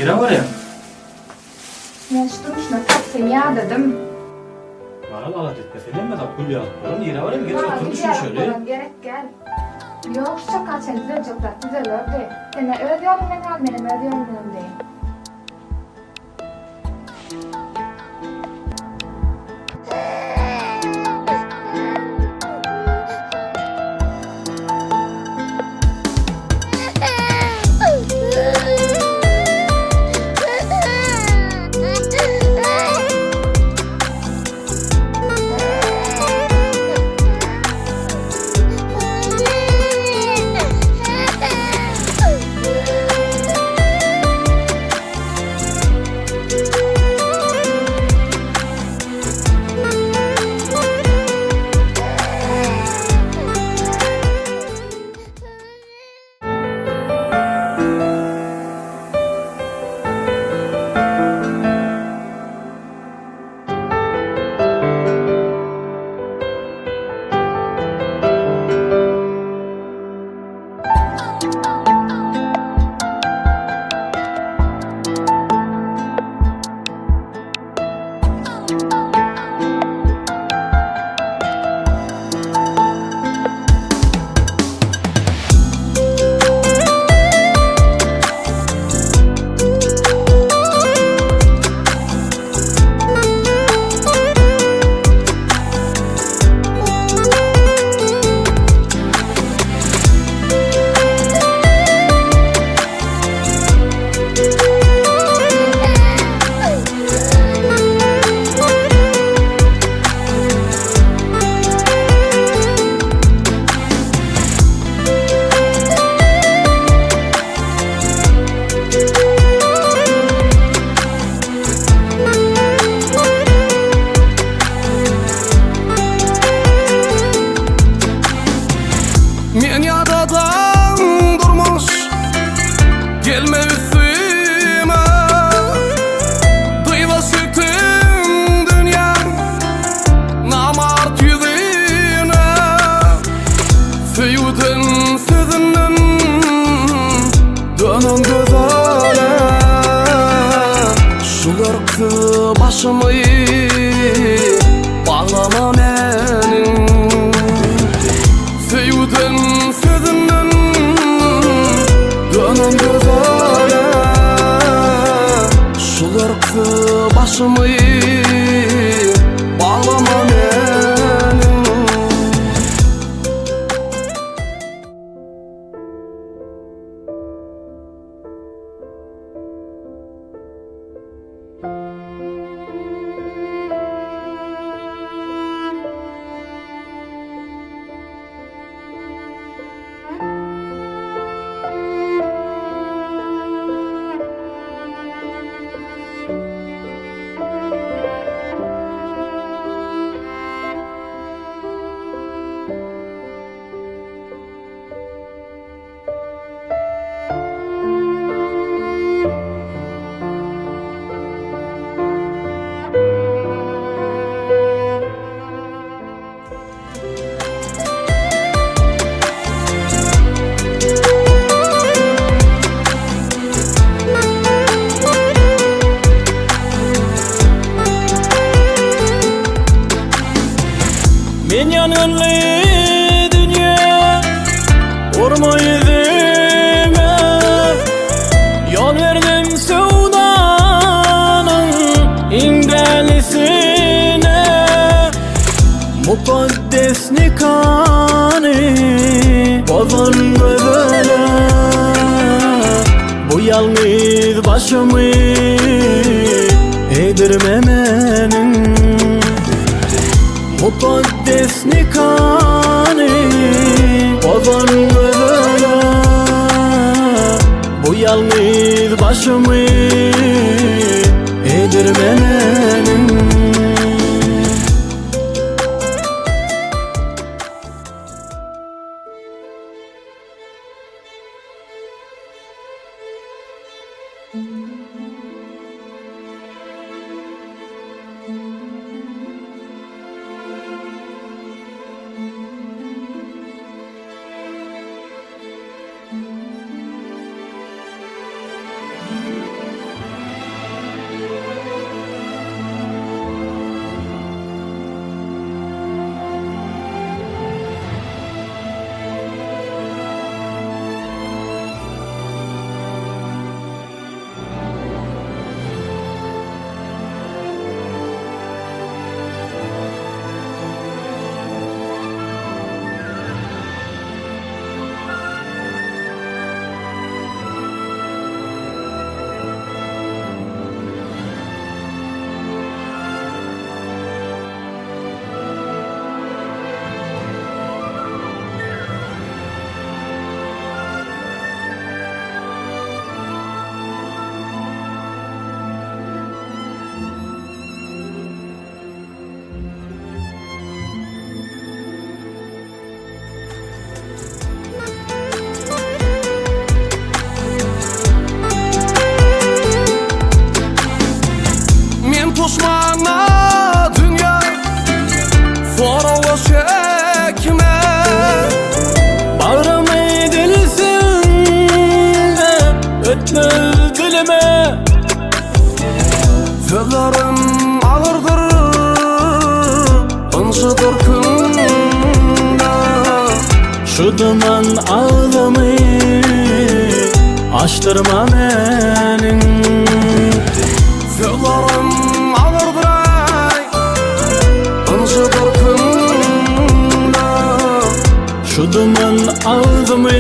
Nirä barýaň? Men şu durmuşdan taksym ýadadym. Maral alada etme sen hemme zat gül ýaly bolar. Nirä barýaň? Geç Maňa otur gül ýaly düşünişeli. bolan gerek däl. Ýok şu çaka çenli düzeljek zat düzelerdi. Sen-ä öz ýoluňdan gal menem öz ýolumdan gideýin. Men ýadadan durmuş Gelme üstüme Dyza çökdüm dünýäň Namart ýüzüne Söýgüden sözünden Dönen gözele Şularky başymy Baglama meniň Söýgüden sözünden Dönen gözele Şularky başymy Baglama meniň. Men ýangynly dünýä Urma ýüzüme Ýol berdim söwdanyň iň dälisine Mukaddes nikany bozan gözele Bu ýalňyz başymy egdirme meniň Mukaddes nikany bozan gözele Bu ýalňyz başymy egdirme meniň. Puşmana dünýä Soraga çekme Bagrymy dilsiň-de ötmez dilime. Sözlerim agyrdyr Ynjydyr künde. Şu duman agzymy açdyrma meniň. Sözlerim agyrdyr aý Ynjydyr künde. Şu duman agzymy.